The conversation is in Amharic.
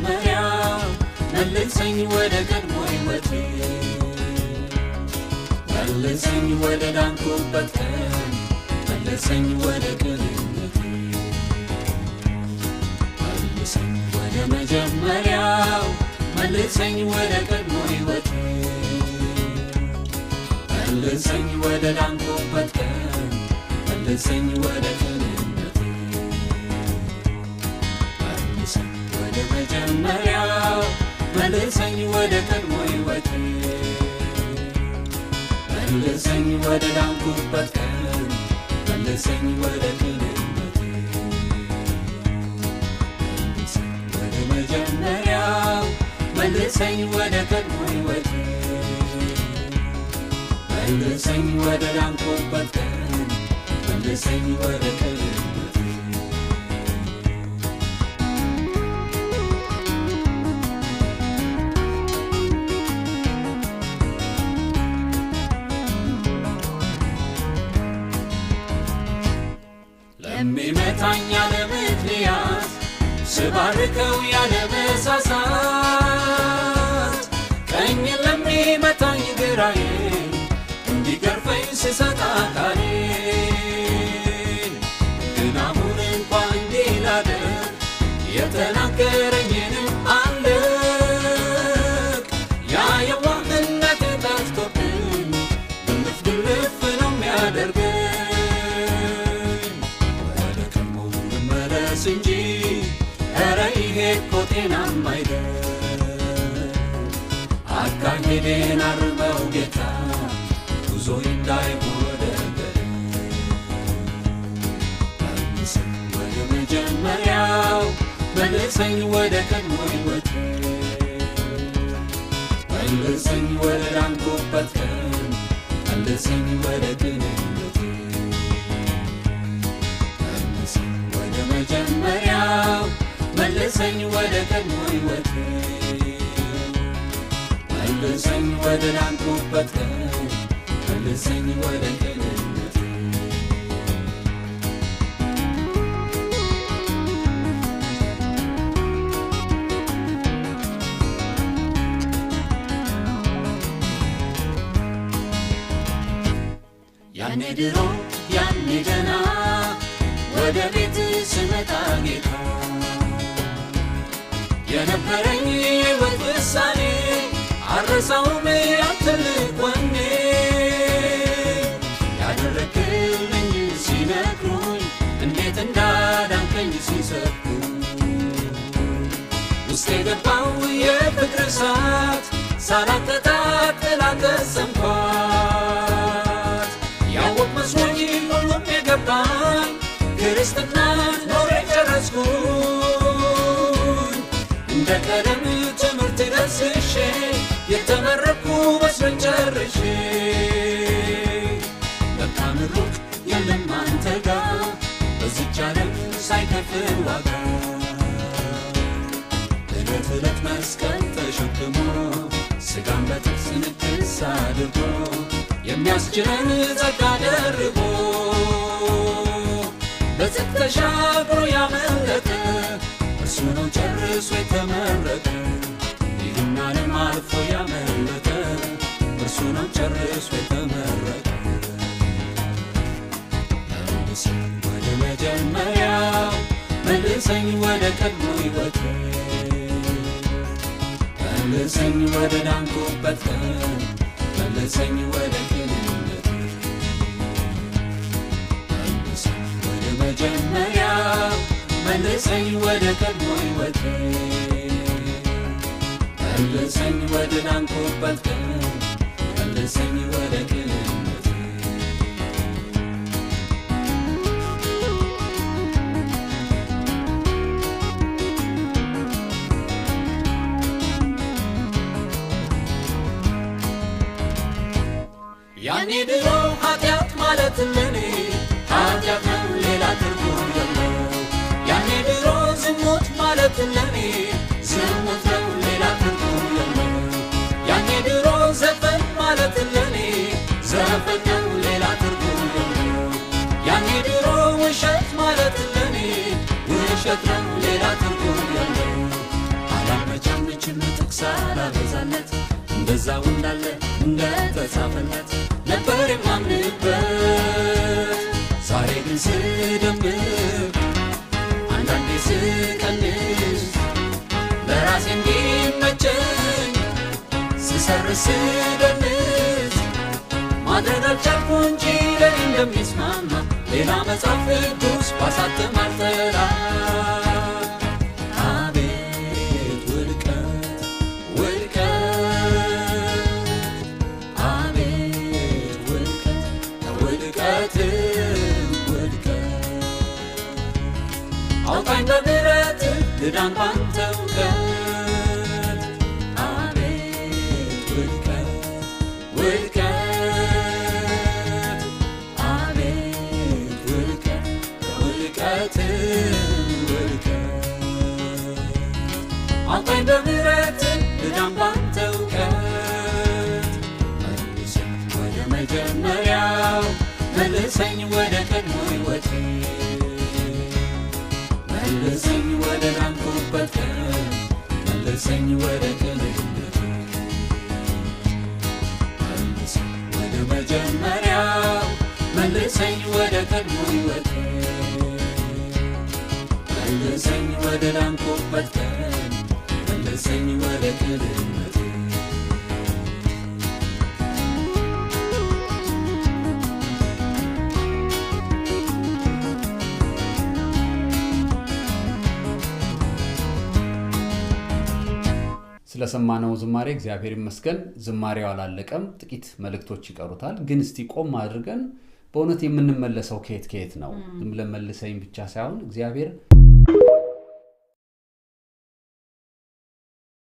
መጀመሪያው፣ መልሰኝ ወደ ቀድሞ ሕይወቴ። መልሰኝ ወደ ዳንኩበት ቀን፣ መልሰኝ ወደ ቅንነቴ። መልሰኝ ወደ መጀመሪያው፣ መልሰኝ ወደ ቀድሞ ሕይወቴ። መልሰኝ ወደ ዳንኩበት ቀን፣ መልሰኝ ወደ ቅንነቴ። መልሰኝ ወደ መጀመሪያው፣ መልሰኝ ወደ ቀድሞ ሕይወቴ። መልሰኝ ወደ ዳንኩበት ቀን፣ መልሰኝ ወደ ቅንነቴ። መልሰኝ ወደ መጀመሪያው፣ መልሰኝ ወደ ቀድሞ ሕይወቴ። መልሰኝ ወደ ዳንኩበት ቀን፣ መልሰኝ ወደ ቅንነቴ። ለሚመታኝ ያለ ምክንያት ስባርከው ያለ መሳሳት፣ ቀኝ ለሚመታኝ ግራዬን እንዲገርፈኝ ስሰጥ አካሌን፣ ግን አሁን እንኳ እንዲህ ላደርግ የተናገረኝንም አለቅ፣ ያ የዋህነቴ ጠፍቶብኝ ግልፍ ግልፍ ነው የሚያደርገኝ። ወደ ቀድሞው ልመለስ እንጂ፣ ኧረ ይሄ እኮ ጤናማ አይደል። አካሄዴን አርመው ጌታ፣ ጉዞዬ እንዳይሆን ወደ ገደል። መልሰኝ ወደ መጀመሪያው፣ መልሰኝ ወደ ቀድሞ ሕይወቴ። መልሰኝ ወደ ዳንኩበት ቀን፣ መልሰኝ ወደ ቅንነቴ። መልሰኝ ወደ መጀመሪያው፣ መልሰኝ ወደ ቀድሞ ሕይወቴ። መልሰኝ ወደ ዳንኩበት ቀን፣ መልሰኝ ወደ ቅንነቴ። ያኔ ድሮ፣ ያኔ ገና ወደ ቤት ስመጣ ጌታ፣ የነበረኝ የሕይወት ውሳኔ አልረሳውም ያን ትልቅ ወኔ። ያደረክልኝ ሲነግሩኝ፣ እንዴት እንዳዳንከኝ ሲሰብኩ፣ ውስጥ የገባው የፍቅር እሳት ሳላቀጣጥል አቀሰምኳት። ያወቅ መስሎኝ ሁሉም የገባኝ ክርስትናን ኖሬ ጨረስኩኝ። እንደ ቀለም ትምህርት ደስሼ የተመረኩ መስሎኝ ጨርሼ፣ ለካ ምሩቅ የለም አንተ ጋር በዚች ዓለም ሳይከፍል ዋጋ። ዕለት ዕለት መስቀል ተሸክሞ ሥጋን በጥርስ ንክስ አድርጎ የሚያስችለን ጸጋ ደርቦ በጽድቅ ተሻግሮ ያመለጠ እርሱ ነው ጨርሶ የተመረቀ። ይህን ዓለም አልፎ ያመለጠ እርሱ ነው ጨርሶ የተመረቀ። መልሰኝ ወደ መጀመሪያው፣ መልሰኝ ወደ ቀድሞ ሕይወቴ። መልሰኝ ወደ ዳንኩበት ቀን፣ መልሰኝ ወደ ቅንነቴ። መልሰኝ ወደ መጀመሪያው፣ መልሰኝ ወደ ቀድሞ ሕይወቴ። መልሰኝ ወደ ዳንኩበት ቀን፣ መልሰኝ ወደ ቅንነቴ። ያኔ ድሮ ኃጢአት ማለት ለኔ ኃጢአት ነው፣ ሌላ ትርጉም የለው። ያኔ ድሮ ዝሙት ማለት ለኔ ዝሙት ነው፣ ሌላ ትርጉም የለው። ያኔ ድሮ ዘፈን ማለት ለኔ ዘፈን ነው፣ ሌላ ትርጉም የለው። ያኔ ድሮ ውሸት ማለት ለኔ ውሸት ነው፣ ሌላ ትርጉም የለው። እንደዛው እንዳለ እንደተጻፈለት ነበር የማምንበት። ዛሬ ግን ስደምር፣ አንዳንዴ ስቀንስ፣ ለራሴ እንዲመቸኝ ስሰርዝ ስደልዝ፣ ማድረግ አልቻልኩ እንጂ ለኔ እንደሚስማማ ሌላ መጽሐፍ ቅዱስ ባሳትም አልጠላ። አቤት ውድቀት ውድቀት፣ አቤት ውድቀት፣ ከውድቀት ውድቀት። አውጣኝ በምሕረት፣ ልዳን ባንተ እውቀት። አቤት ውድቀት ውድቀት፣ አቤት ውድቀት፣ ከውድቀት ውድቀት። አውጣኝ በምሕረት፣ ልዳን ባንተ እውቀት። መልሰኝ ወደ መጀመሪያው፣ መልሰኝ ወደ ቀድሞ ሕይወቴ፣ መልሰኝ ወደ ዳንኩበት ቀን፣ መልሰኝ ወደ ቅንነቴ። መልሰኝ ወደ መጀመሪያው፣ መልሰኝ ወደ ቀድሞ ሕይወቴ፣ መልሰኝ ወደ ዳንኩበት ቀን፣ መልሰኝ ወደ ቅንነቴ። ስለሰማነው ዝማሬ እግዚአብሔር ይመስገን። ዝማሬው አላለቀም፣ ጥቂት መልእክቶች ይቀሩታል። ግን እስቲ ቆም አድርገን በእውነት የምንመለሰው ከየት ከየት ነው? ዝም ብለን መልሰኝ ብቻ ሳይሆን እግዚአብሔር